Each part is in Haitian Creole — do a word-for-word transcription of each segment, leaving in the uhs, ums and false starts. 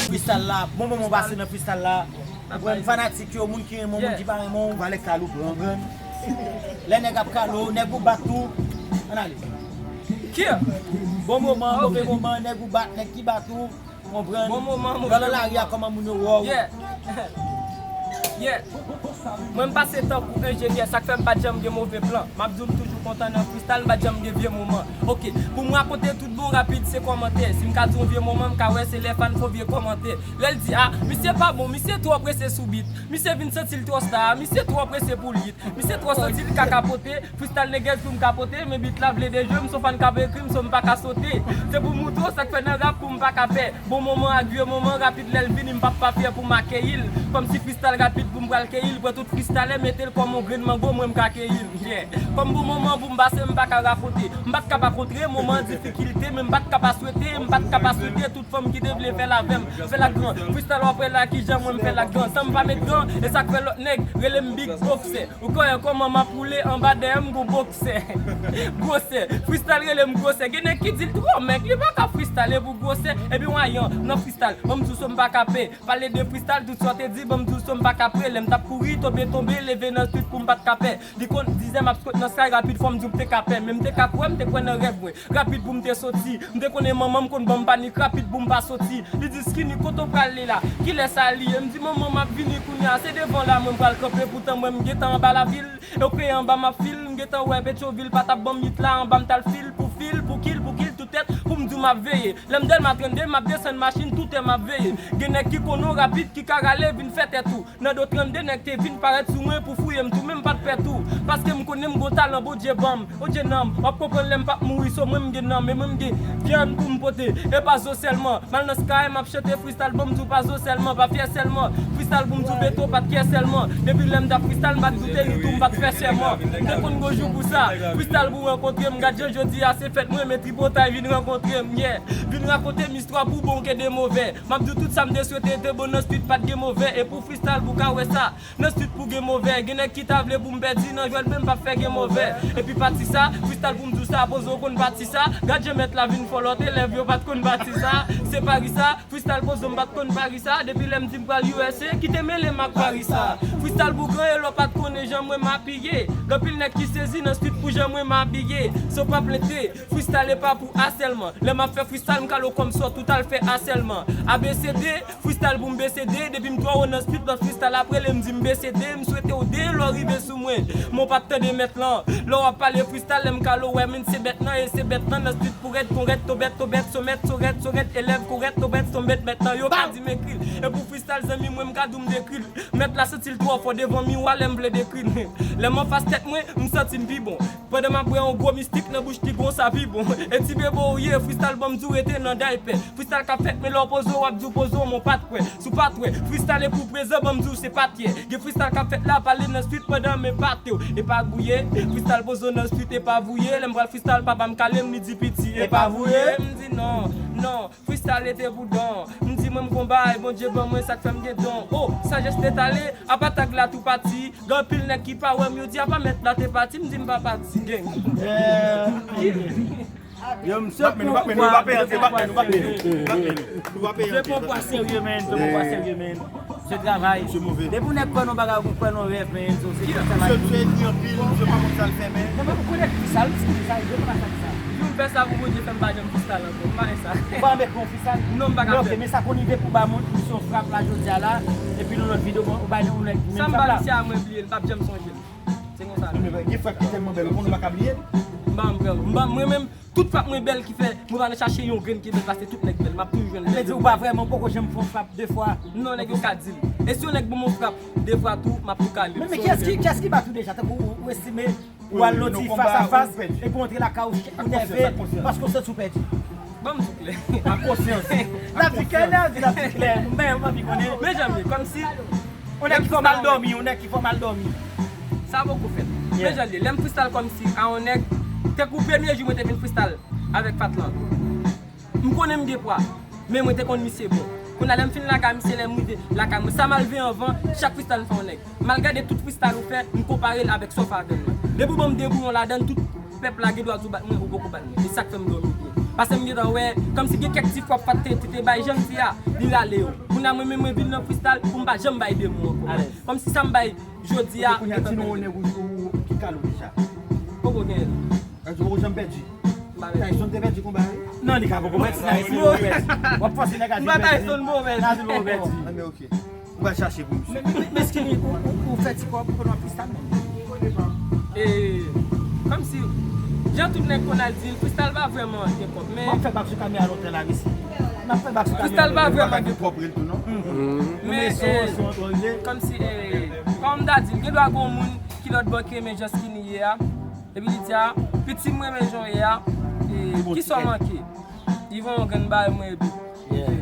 Freestyle la, bon moman pase nan freestyle la. Ou konprann, fanatik yo, moun ki renmen w, moun ki pa renmen w, valè kalo pran, ou konprann. Lè nèg ap kalo, nèg ou bat tou. Ann ale. Bon moman, move moman, nèg ou bat, nèg ki bat ou. Konprann? Bon moman, move moman. Nan lari a, kòman moun yo wè w? Yeah. Yeah. Mwen, m pase tankou enjenyè, sa k fè m pa t janm gen move plan. M ap di w, m toujou kontan nan freestyle, m pa t janm gen vye moman. Ok, pou m rakonte tout bon rapid, se kòmantè. Si m ka di yon vye moman, m ka wè se lè fan fè vye kòmantè. Lè l di, ah, misye pa bon, misye twò prese sou beat. Misye vin santi l twò star, misye twò prese pou l hit. Misye twò santi l ka kapote, freestyle nègès pou m kapote, men beat la vle dejwe, m se yon fan k ap ekri m, so m pa ka sote. Se pou m moutre w sa k fè nan rap pou m pa ka pè. Bon moman ak vye moman, rapid lè l vini, m p ap pa fyè pou m akeyi l. Kòmsi freestyle rapid pou m pral keyi l, pran tout freestylè, mete l kòm yon grenn mango, mwen m ka keyi l. Yeah. Kòm bon moman pou m pase, m pa ka rakonte. M pa t ka pa kontre moman difikilte, men m pa t ka pa swete, m pa t ka pa swete tout fanm ki te vle fè l avè m. Fè l ak gran. Freestyle w ap wè la kijan mwen m fè l ak gran. San m pa met gan, e sa k fè lòt nèg rele m Big Boxer. Ou konnen kòman m ap woule anba dèyè m gon boksè. Gwosè. Freestyle rele m gwosè. Gen nèg ki di l twò mèg, li pa ka freestyle pou gwosè. Epi w ayan nan freestyle. Ban m di w so m pa ka pè. Pale de freestyle, tout sa w te di, ban m di w so m pa ka pre. Lè m t ap kouri, tonbe, tonbe, leve nan street pou m pa t ka pè. Li konn dizè m ap skwat nan sky rapid, fò m di w m te ka pè. Men m te ka kwè, m te kwè nan rèv mwen. Rapid pou m te soti. M te konnen manman m konn ban m panik rapid pou m pa soti. Li di, Skinny, kote w prale la? Kilè sa li ye? M di, manman, m ap vini kounye a. Se devan la mwen m pral kanpe, poutan mwen m gentan anba lavil. Yo kreye anba m ap fil, m gentan wè Petrovil pa t ap ban m hit la, anba m t al fil pou fil, pou kil, pou kil, toutèt, pou m di w m ap veye. Lè m Dèlma trannde, m ap desann machin, toutè m ap veye. Gen nèg ki konnen w rapid, ki ka rale, vin fè tèt ou. Nan do trannde nèg te vin parèt sou mwen pou fouye m tou, men m pa t pè tou. Paske m konnen m gon talan Bondye ban m. Bondye nan m, w ap konprann lè m p ap mouri, so mwen m gen nanm, e mwen m gen vyann pou m pote. E pa zo sèlman, m al nan sky, m ap chante freestyle, ban m di w pa zo sèlman, pa fyè sèlman. Freestyle pou m di w Beto pa t kyè sèlman. Depi lè m t ap freestyle, m pa t doute ni tou, m pa t fè sèman. M te konn gon jou pou sa. Freestyle pou rankontre m, gad jan jodi a se fèt mwen, men tripotay vin rankontre m, yeah. Vin rakonte m istwa pou bon ke de movè. M ap di w tout sa m te swete te bon nan street, pa t gen movè. E pou freestyle pou ka wè sa, nan street pou gen movè. Gen nèg ki ta vle pou m pèdi nan jwèt, men m p ap fè gen movè. Epi pati sa, freestyle pou m di w sa, poze w konn pati sa. Gad jan mèt la vin fò, lòt elèv yo pa t konn pati sa. Se Paris sa, freestyle poze w m pa t konn Paris sa. Depi lè m di m pral U S A, kite mele m ak Paris sa. Freestyle pou gran e lè w pa t konnen jan mwen m apiye. Gen anpil nèg ki sezi nan street pou jan mwen m abiye. Se w pa plente. Freestyle e pa pou asèlman. Lè m ap fè freestyle, m kalo kòm sòt ou t al fè asèlman. A B C D, freestyle pou m B C D. Depi m twò wo nan street, lòt freestyle ap rele m di m B C D. M swete w de lè w rive sou mwen. Men w p ap tande mèt lan. Lè w ap pale freestyle, lè m kalo wè men se bèt nan, e se bèt nan nan street pou rèd, kon rèd, to bèt, to bèt, so mèt, so rèd, so rèd, elèv, ko rèd, to bèt, so mèt, mèt nan. Yo ka di m ekri l. E pou freestyle, zanmi mwen, m ka di w m dekri l. Mèt la santi l twò fò devan miwa lè m vle dekri l. Lè m anfas tèt mwen, m santi m pi bon. Pandan m ap bwè yon gwo mistik nan bouch tigon sa pi bon. E ti bebe w ye, freestyle ban m di w rete nan daypè. Freestyle k ap fèt, men lè w poze w ap di w poze w, men w pa t kwè. Si w pa t wè, freestyle e pou prezan ban m di w se pa t yè. Gen freestyle k ap fèt la, pale nan street pandan men pate w. E pa gouye, freestyle poze w nan street e pa vouye. Lè m pral freestyle, papa m kale m, li di piti e pa vouye. M di non, non. Freestyle rete pou dan. M di mwen m gon bagay, Bondye ban mwen sa k fè m gen don. Oh, sajès nèt ale, apa tag la tou pati. Gen anpil nèg ki pa wè m, yo di apa mèt la te pati, m di m pa pati. Gang. Yo, misye pran pwa, misye pran pwa serye. Se pran pwa serye, men, se pran pwa serye, men. Se travay. Depi w nèg kwè nan bagay, ou kwè nan rèv, men, so, se konsa la. Misye ekri anpil, misye pa konn sa l fè, men. Non, men ou konnen ki sa, ou konnen sa, yo pa sa ki sa. Jou m fè sa pou Bondye fè m pa janm freestyle ankò. M pa fè sa. Ou pa janm ekri yon freestyle? Non, m pa ka fè. Ok, men sa konn rive pou ba moun, misye yon frap la, jodi a la, epi nan lòt videyo, bon, ou bay yon nèg menm frap la. Sa m ba misye a, mwen bliye l, m p ap janm sonje l. Se konsa. Non, men gen frap ki tèlman bèl, ou konnen ou pa ka bliye l. M pa janm pran, m pa, mwen menm, tout frap mwen bèl ki fè, mwen pa nan chache yon grenn ki bèl, paske tout nèg bèl, m ap toujou jwenn bèl. Vle di ou pa vrèman poko janm fè yon frap de fwa? Non, nèg yo ka di l. E si yon nèg ban m yon frap de fwa tou, m ap tou kale l. Men, men kiyès ki, kiyès ki bat ou deja? Tankou ou, ou estime ou al loti fas a fas, epi w antre lakay ou, ou nève, paske w santi w pèdi. Ban m di w klè. Ak konsyans. L ap di klè, l ap di, l ap di klè. Men, m anvi konnen. Men jan m ye, kòmsi yon nèg ki fè w mal dòmi, yon nèg ki fè w mal dòmi. Sa poko fèt. Men jan l ye, lè m freestyle kòmsi a yon nèg, tankou premye jou mwen te vin freestyle avèk Fat lan. M konnen m gen pwa, men mwen te konn misye bon. Kounye a lè m fin lakay misye, lè m rive lakay mwen, sa m al veye anvan, chak freestyle m fè yon nèg. M al gade tout freestyle ou fè, m konpare l avèk sa w fè avè m nan. Depi w ban m de bouyon ladan l, tout Pèp la gen dwa di w bat mwen, ou poko bat mwen. E sa k fè m dòmi byen. Paske m gentan wè, kòmsi gen kèk ti fwa Fat te, te, te bay jan m di a, li rale yo. Kounye a mwen menm mwen vin nan freestyle pou m pa janm bay de mo ankò. Kòmsi sa m bay jodi a. Kounye a di nou nèg ou, ou ki kal ou deja. Poko genyen. Èske ou poko janm pèdi? M pa pèdi. Tyson te pèdi konba a wi. Non, li ka poko pèdi, Tyson poko pèdi. W ap fòse nèg a di pèdi. M pa Tyson poko pèdi. Tyson poko pèdi. Ah, men ok. Ou pral chache pou misye. Men, men, men, men Skinny, ou, ou, ou fè ti kòb, ou konn w ap freestyle menm? E, kòmsi, jan tout nèg konn al di, freestyle pa vrèman gen kòb, men. M ap fè bak sou kamera lontan la, mesye. M ap fè bak sou kamera. Freestyle pa vrèman gen kòb. Kòb rèl tou, non? Men, e, kòmsi, e, kòman m ta di, gen dwa gen yon moun ki lòt bò ki renmen jan Skinny ye a. Epi li di a, piti m renmen jan w ye a, e, kisa w manke? Li voye yon grenn bay mwen epi. Yeah.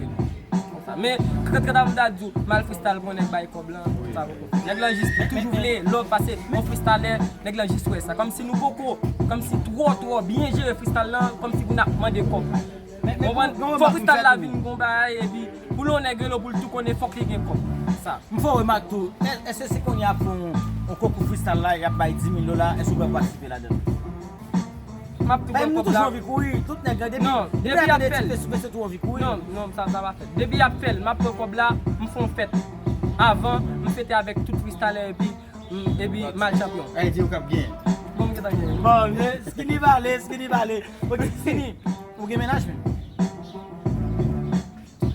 Konsa. Men, kèt kèt avan m ta di w, m al freestyle pou yon nèg bay kòb lan, sa poko fèt. Nèg lan jis toujou vle love pase yon freestyler, nèg lan jis wè sa. Kòmsi nou poko, kòmsi twò, twò byen jere freestyle lan, kòmsi pou n ap mande kòb. Men, men, konprann? Fò freestyle la vin gon bagay, epi pou yon nèg rele w pou l tou konnen, fòk li gen kòb. Sa. M fè w remak tou, è-, èske si kounye a ap fè yon, yon konkou freestyle la, y ap bay dis mil dola, èske w pral patisipe ladan l? M ap tou pran kòb la. Bay m nou toujou anvi kouri, tout nèg la, depi, non, depi depi y ap fè l. Ti pe soupe, se tou anvi kouri. Non, non, sa, sa pa fèt. Depi y ap fè l, m ap pran kòb la, m fè yon fèt. Avan, m fete avèk tout freestyler epi, m, epi m al chanpyon. Ay, di yo k ap genyen. Bon, m gentan genyen. Bon, men, Skinny pale, Skinny pale. Ok, Skinny, ou gen mennaj menm?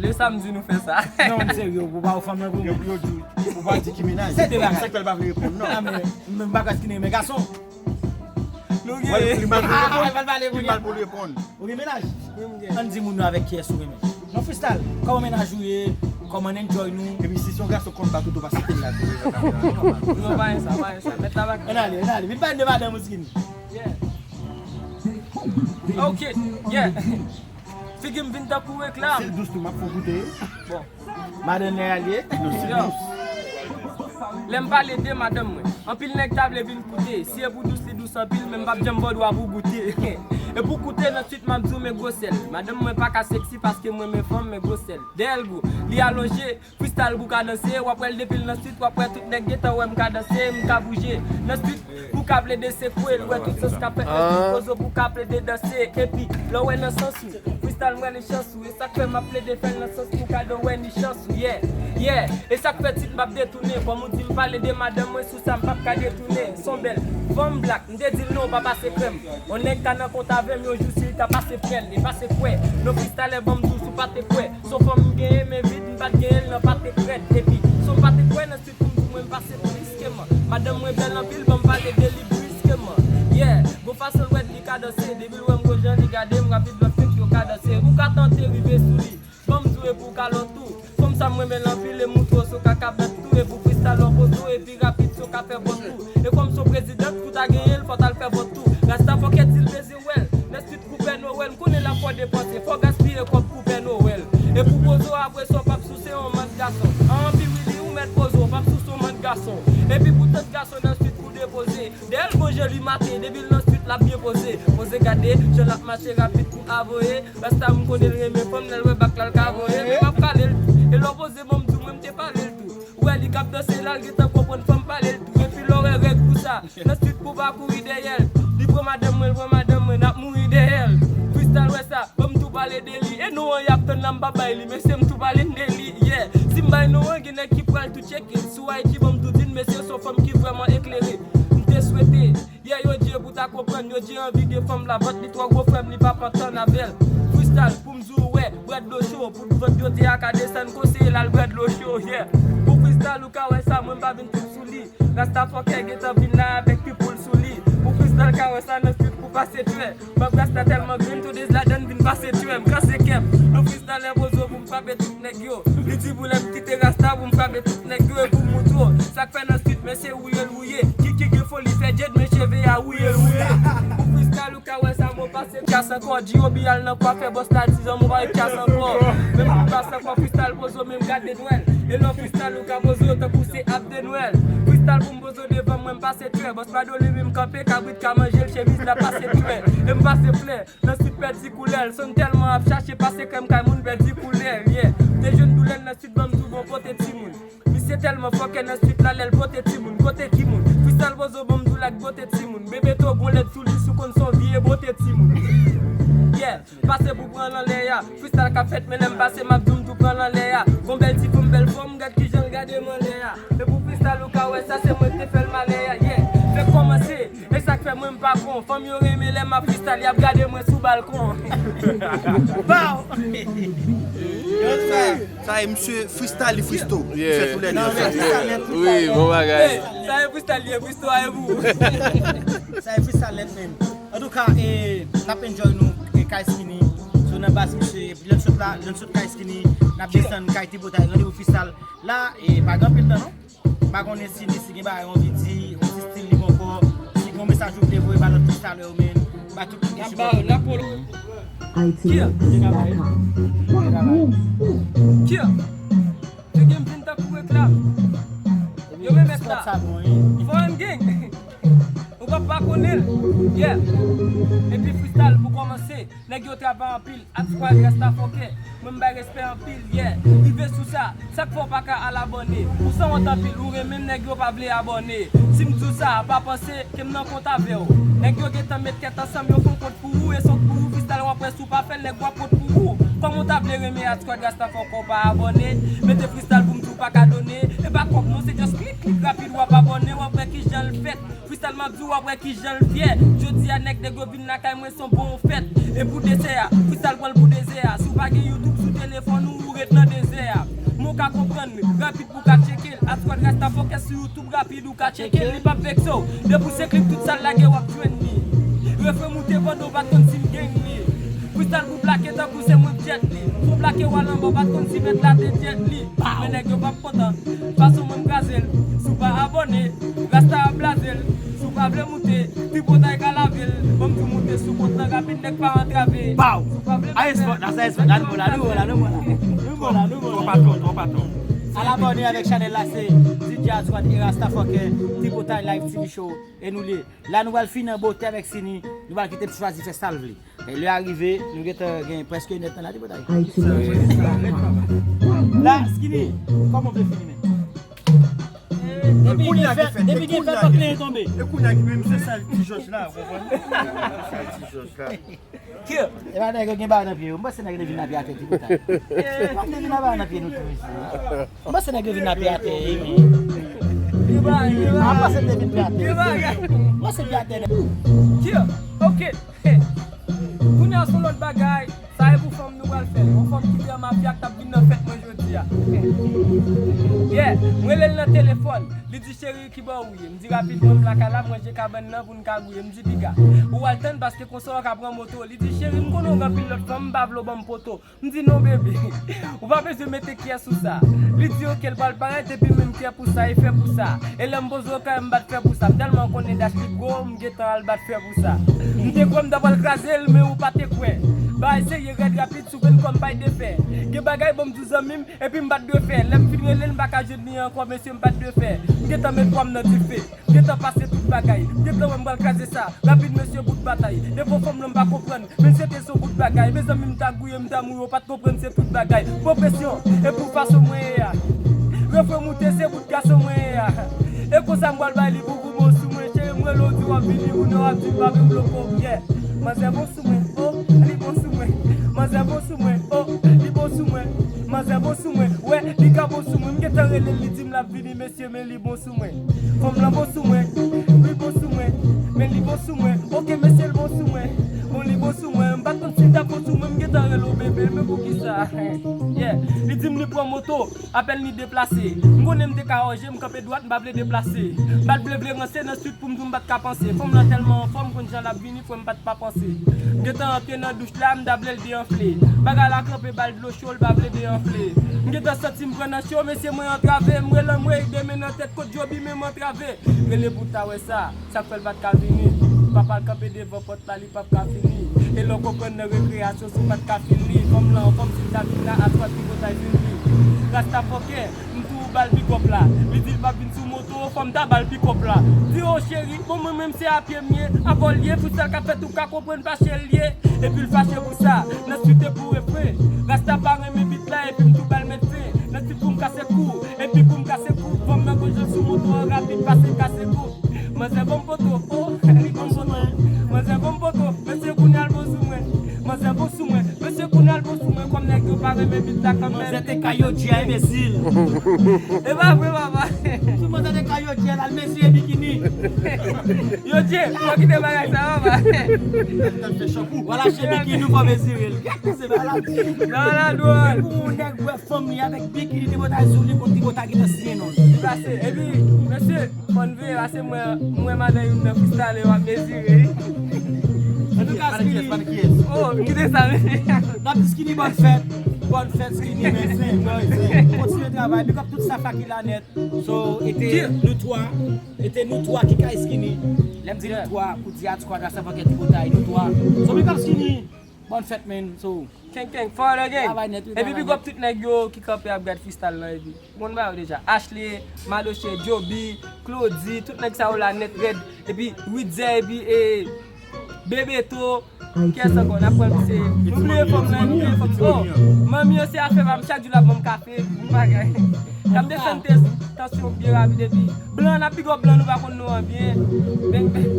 Lè samdi nou fè sa. Non, m serye, ou pa wè fanm nan pou mwen. Yo, yo di, ou pa di ki mennaj. Se de bagay. Sa k fè l pa vle reponn, non. Ah, men, men m pa kwè Skinny renmen gason. Nou gen. Li mal pou l reponn. Li mal pou l reponn. Ou gen mennaj? Wi, m gen. Ann di moun yo avèk kiyès ou renmen. Non, freestyle. Kòman mennaj ou ye? Kòman n enjoy nou? Epi si se yon gason konn bat ou tou, pa site l la tou. Non, pa gen sa, pa gen sa. Mèt la pa gen. Ann ale, ann ale. Vin pale de madanm ou, Skinny. Yeah. Ok, yeah. Figi m vin tankou reklam. Sil dous tou, m ap fè w goute. Bon. Madanm nan al ye? Non, sil dous. Lè m pale de madanm mwen, anpil nèg ta vle vin koute. Si e pou dous, li dous anpil, men m p ap janm ba w dwa pou goute. E pou koute, nan swit, m ap di w men gwosè l. Madanm mwen pa ka seksi paske mwen men fanm, men gwosè l. Dèyè l gwo, li alonje, freestyle pou ka danse, w ap wè l depi l nan swit, w ap wè tout nèg gentan wè m ka danse, m ka bouje. Nan swit, pou ka plede sekwe l, wè tout sans k ap fèt nan swit, pozo pou ka plede danse. Epi, lè w wè nan sans ou, freestyle m wè li chans ou, e sa k fè m ap plede fè l nan sans pou ka do wè ni chans ou, yeah, yeah. E sa k fè tit m ap detounen, kòm ou di m pale de madanm mwen, sou sa m p ap ka detounen. S on bèl fanm blak, m te di l non, pa pase krèm. On nèg ka nan kont avè m yon jou si l ta pase frè l, e pase kwè. Non freestyle ban m di w si w pa te kwè. S on fanm m genyen men vid, m pa t genyen l nan pa te krèd. Epi, s on m pa te kwè nan swit pou m di w mwen m pase plis ke man. Madanm mwen bèl anpil, ban m pale de li briskeman. Yeah, gon fason l wè li ka danse, depi l wè m gon jan li gade m, rapid lòt fèk yo ka danse. Ou ka tante rive sou li. Ban m di w e pou kalòt tou. Fanm sa m renmen l anpil e m moutre w si w ka kabèt tou e pou freestyle w poze w epi rapid si w ka fè vòt tou. E kòm s on prezidan pou ta genyen l fò t al fè vòt tou. Rasta fòkè di l bezwen wè l. Nan swit pou Pè Nowèl, m konnen l ap fè w depanse. Fò w gaspiye kòb pou Pè Nowèl. E pou poze w apre sa w p ap souse yon mant gason. An anpi wi li ou mèt poze w, w p ap souse yon mant gason. Epi pou tant gason nan swit pou depoze. Dèyè l gon je li mate, depi l nan swit l ap byen poze. Poze gade, jan l ap mache rapid pou avoye. Rasta m konnen l renmen fanm, lè l wè bak la l ka voye. Men m ap kale l tou. E lè w poze ban m di w mwen m te pale l tou. Ou wè li k ap danse la, l gentan konprann fò m pale l tou. Epi lè w wè règ pou sa, nan swit pou pa kouri dèyè l. Li pran madanm mwen, l pran madanm mwen, n ap mouri dèyè l. Freestyle wè sa, ban m tou pale de li. E non an y ap tann la m p ap bay li, mesye m tou pale n de li, yeah. Si m bay non an, gen nèg ki pral tou tcheke l. Sou I G ban m tou di n, mesye s on fanm ki vrèman eklere. M te swete, yeah, yo di e pou ta konprann, yo di anvi de fanm la vant li twò gwo frè m, li p ap antann avè l. Freestyle pou m di w wè, bwè dlo cho, pou vant yo di a ka desann, konseye l al bwè dlo cho, yeah. Pou freestyle ou ka wè sa, mwen m pa vin trip sou li. Rasta fòkè gentan vin la avèk pipoul sou li. Pou freestyle ka wè sa nan street pou pase twè. Bab Rasta tèlman green, tou dez ladann vin pase twè. M kase kè m. Nou freestyle pozo pou m frape tout nèg yo. Li di pou lè m kite Rasta pou m frape tout nèg yo e pou m moutre w. Sa k fè nan street, mesye wouye l wouye. Kiki gen foli fè djed, men cheve a wouye l wouye. Pou freestyle ou ka wè sa, mo pase. Tyas ankò, G O B al nan kwafè, bòs la di zanmi w pa ret tyas ankò. Menm pou pas ankò, freestyle pozo, menm gade Nwèl. E lè w freestyle ou ka poze yo tankou se ap de Nwèl. Freestyle pou m poze w devan mwen, m pase twè. Bòs pa do li menm kanpe, kabrit ka manje l, chemiz la pase twè. E m pase flè, nan street pèdi koulè l. Son tèlman ap chache pase krèm kay moun pèdi koulè l, yeah. Te jwenn doulè l nan street, ban m di w bon pote timoun. Misye tèlman fòkè nan street la, lè l pote timoun. Kote ki moun? Freestyle pozo ban m di w l ak bote timoun. Bebeto gon lèd sou li, si w konn son Te bote timoun. Yeah, pase pou pran l anlè a. Freestyle k ap fèt, men lè m pase, m ap di w m tou pran l anlè a. Gon bèl ti fanm, bèl fòm, gad kijan l gade m anlè a. E pou freestyle ou ka wè sa, se mwen ki te fè l malè a. Yeah, fèk kòmanse. E sa k fè mwen m pa bon. Fanm yo renmen lè m ap freestyle, y ap gade mwen sou balkon. Bow! Yo, sa. Sa e misye freestyle, li freestyle. Yeah. Misye tou lè de. Non, men freestyle nèt, wi, freestyle nèt. Bon bagay. Hey, sa e freestyle, li e freestyle, e pou. Sa e freestyle nèt menm. Antouka, e, n ap enjoy nou, e, kay Skinny. So, nan baz misye, epi lè n sot la, lè n sot kay Skinny, n ap desann kay Tripotay, randevou freestyle. La, e, pa gen anpil tan, non. M pa konnen si li, si gen bagay anvi di, yon ti stil li poko, si gen yon mesaj ou vle voye ba lòt freestyler yo, men, ba tout moun ki sipòte. N ap ba yo, n ap polo. Kia? Kia? Yo gen m vin tankou reklam. Yo men mèt la. Foreign gang. Ou p ap pa konnen l. Yeah. Epi freestyle pou kòmanse. Nèg yo travay anpil, Hot Squad Rasta Fòkè. Mwen m bay respè anpil, yeah. Rive sou sa, sa k fè w pa ka al abòne? Ou sanwont anpil, ou renmen m, nèg yo pa vle abòne. Si m di w sa, pa panse ke m nan kont avè w. Nèg yo gentan met tèt ansanm, yo fè yon kont pou ou, e se yon kont pou ou, freestyle w ap wè si w pa fè l, nèg w ap kont pou ou. Kòman w ta vle renmen Hot Squad Rasta Fòkè w pa abòne? Mete freestyle pou m di w pa ka done. E pa kòb non, se just klik, klik rapid, w ap abòne, w ap wè kijan l fèt. Freestyle m ap di w, w ap wè kijan l fyè. Jodi a nèg, nèg yo vin lakay mwen, se yon bon fèt. E pou desè a, freestyle pran l pou dezè a. Si w pa gen YouTube sou telefòn ou, ou ret nan dezè a. Men w ka konprann, rapid pou w ka tcheke l. Hot Squad Rasta Fòkè sou YouTube, rapid ou ka tcheke l, li p ap vekse w. Depi w se klik tout sa l lage, w ap jwenn li. Refren moute pandan w pa t konn si m gen li. Freestyle pou plake tankou se mwen k jet li. Pou plake w al anba, w pa t konn si mèt la te jet li. Men nèg yo p ap kontan. Fason mwen m kraze l. Si w pa abòne, Rasta ap blaze l. Si w pa vle moute, Tripotay ka lave l. Ban m di w moute sou kont lan rapid, nèg pa antrave. Bow! Si w pa vle moute, sa espòt la, sa espòt la, nou bon la, nou bon la, nou bon la. Nou bon la, nou bon la. Twò patwon, twò patwon. Al abòne avèk chanèl la, se D J Hot Squad e Rasta Fòkè, Tripotay Live T V Show. E nou li. La nou pral fini an bote avèk Skinny, nou pral kite l chwazi fè sa l vle. E lè a rive, nou gentan gen prèske inèdtan la, Tripotay. La, Skinny, kòman w vle fini menm? Depi gen fèt, depi gen fèt, fòk plen tonbe. E kounye a ki menm se sa, ti jòj la, ou konprann? Sa, ti jòj la. Kè. E pa nèg yo gen bagay nan pye yo. M panse nèg yo te vin nape atè, Tripotay. M panse nèg yo vin nape atè, wi. M panse nèg yo vin nape atè, wi. M panse te vin pe atè. M panse pe atè, nèg. Kè. Ok. Kounye a se yon lòt bagay. Sa e pou fanm nou pral fè. Yon fanm ki te an mafya k t ap vin nan fèt mwen jodi a. Yeah, mwen rele l nan telefòn. Li di, "Cheri, kibò ou ye?" M di, "Rapidman, m lakay la, m ranje kabann nan pou n ka gouye." M di, "Piga, ou al tann paske konsa w ka pran moto." Li di, "Cheri, m konnen w gen anpil lòt fanm, m pa vle w ban m poto." M di, "Non, bebe, ou pa bezwen mete kè sou sa." Li di, "Ok," l pral parèt epi menm kè pou sa, e fè pou sa. E lè m poze w kay, m bat fè pou sa. M tèlman konnen dach li gwo, m gentan al bat fè pou sa. M te kwè m ta pral kraze l, men ou pa te kwè. Bagay serye, rèd, rapid, sou venn kò m bay de fè. Gen bagay, ban m di w zanmi m, epi m bat de fè. Lè m fin rele l, m pa ka jwenn li ankò, mesye, m bat de fè. M gentan met pwa m nan dife. M gentan pase tout bagay. M gentan wè m pral kraze sa. Rapid, mesye, bout batay. Devan fanm lan, m pa konprann. Men se te son bout bagay. Mezanmi, m ta gouye, m ta mouri, w pa t konprann se tout bagay. Pran presyon, e pou fason mwen ye a. Refren moute, se bout gason mwen ye a. E konsa m pral bay li pou gou bon sou mwen. Cheri, m rele w, di w ap vini, ou non, w ap di m pa vle bloko, yeah. Manzè bon sou mwen, oh, li bon sou mwen. Manzè bon sou mwen, oh, li bon sou mwen. Manzè bon sou mwen, wè, li ka bon sou mwen. M gentan rele l, li di m l ap vini, mesye, men li bon sou mwen. Fanm lan bon sou mwen, li bon sou mwen. Men li bon sou mwen, ok, mesye, l bon sou mwen. Bon, li bon sou mwen, m pa t konn si l t ap bon sou mwen, m gentan rele w bebe, men poukisa? Yeah, li di m li pran moto, apèn li deplase. M konnen m te ka wòje, m kanpe dwat, m pa vle deplase. M pa t vle vle ranse nan swit pou m di w m pa t ka panse. Fanm lan tèlman anfòm, konn jan l ap vini, frè m pa t pa panse. M gentan antre nan douch la, m ta vle l deyanfle. Bagay la kanpe, ba l dlo cho, l pa vle deyanfle. M gentan santi m pran nan cho, mesye mwen antrave. M rele anmwey, de men nan tèt, kot Joby, men m antrave. Rele pou ta wè sa, sa k fè l pa t ka vini. Papa l kanpe devan pòt la, li p ap ka fini. E lè w konprann nan rekreyasyon, si w pa t ka fini. Fanm lan anfòm, si l ta vin la, a twa tripotay vin li. Rasta fòkè, m tou ba l pikòp la. Li di l p ap vin sou moto, fò m ta ba l pikòp la. Di, "O cheri, bon, mwen menm se a pye m ye, avè w l ye, freestyle k ap fèt, ou ka konprann fache l ye." Epi l fache pou sa, nan swit e pou refren. Rasta pa renmen bit la, epi m tou ba l met fen. Nan swit pou m kase kou, epi pou m kase kou, fanm nan gon jan sou moto an rapid pase kase kou. Manzè bon poto, oh, li bon poto. Manzè bon poto, Manzè bon sou mwen, mesye Kounal bon sou mwen, kòm nèg yo pa renmen bit la kanmenm. Manzè te kay Yodjè, enbesil. E pa vre, papa. Tout manzè te kay Yodjè, l al mezire bikini. Yodjè, fò kite bagay sa, papa. Wala che bikini, nou fò mezire l. Gad se maladi. Non, la dwòl. Pou yon nèg wè fanm li avèk bikini, Tripotay sou li, pou Tripotay gentan siyen non. Li pase, epi, mesye, fò n veye, pase mwen, mwen madan youn nan freestyle yo ap mezire. Antouka, Skini. Oh, kite sa, mesye. N ap di Skini bòn fèt. Bòn fèt, Skini, men zen, men zen. Kontinye travay. Big up tout staff la ki la nèt. So, e te nou twa, e te nou twa ki kay Skini. Lè m di nou twa, pou di Art Squad la, sa fò kè Tripotay, nou twa. So, big up Skini. Bòn fèt, man. So, Kenken, fò lè gen. Travay nèt, wi, epi travay big up nèt. Tout nèg yo ki kanpe ap gad freestyle lan, epi. Ou konn ba yo deja. Ashley, Madoche, Joby, Claudy, tout nèg sa yo la nèt rèd. Epi Witzer, epi, e, Bebeto, kiyès ankò? N ap pran misye. Nou bliye fanm lan, nou bliye fanm. Oh, manmi yo se afè pa m, chak jou l ap ban m kafe, m bagay. N ap desann tes-, tansyon byen rapid, epi blan, n ap big up blan, nou pa konn nou an byen. Bèk, bèk.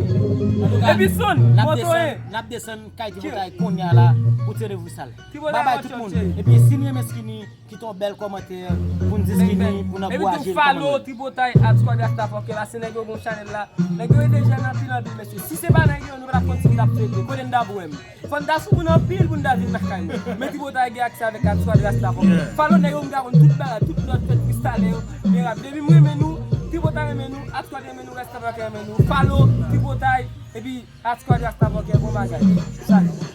Epi sonn, moto en. N ap desann kay Tripotay kounye a la pou tire freestyle. Babay tout moun. Epi si n renmen Skini, kite yon bèl kòmantè pou n di Skini, pou n ankouraje l kòmandan. Epi tou follow Tripotay Art Squad Rasta Fucker la, se nèg yo gon chanèl la. Nèg yo rete jèn anpil anpil, mesye. Si se pa nèg yo, nou pa t ap konn si n t ap fete. Kote n t ap wè m? Fò n ta sou moun anpil pou n ta vin lakay nou. Men Tripotay gen aksè avèk Art Squad Rasta Fucker. Follow nèg yo, m ka konn tout bagay, tout lòt fèt freestyle yo. Byen rapid. Epi m renmen nou, Tripotay renmen nou, Art Squad renmen nou, Rasta Fucker renmen nou. Follow Tripotay, epi Art Squad Rasta Fucker, bon bagay. Salut.